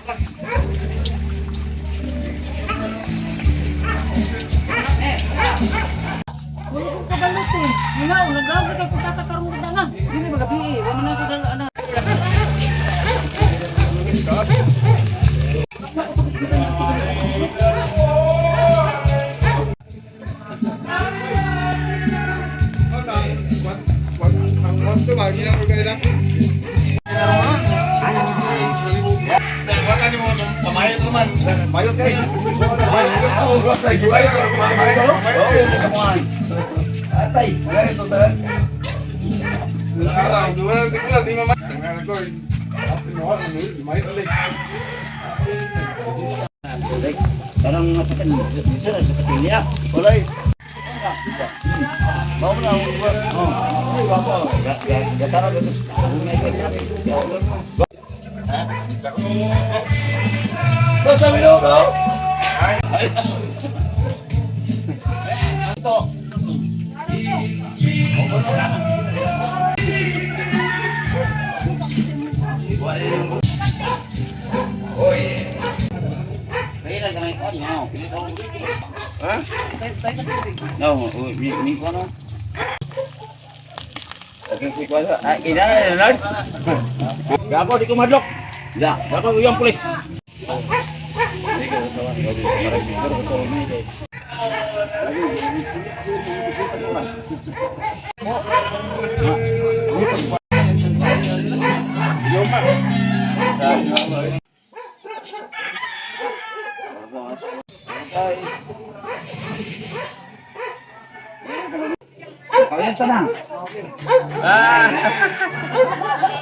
Wala kong kabalot eh. Nga, naglago kay kung tatakarong ko nga. Hindi ba gabi eh. Wala na ko dala na. Parang matakan dito sa katilya. Walay. Bawo na oh. Gatara Basta mo bro. Ito. Kaya lang gamay ko, no. Pili ko. Ha? Tayo sa tubig. No, mi mi ko no. Okay, si ko. Ah, kina Leonard. Gago di ko madlok. Ya, gago yung pulis. Kaya na. Ah.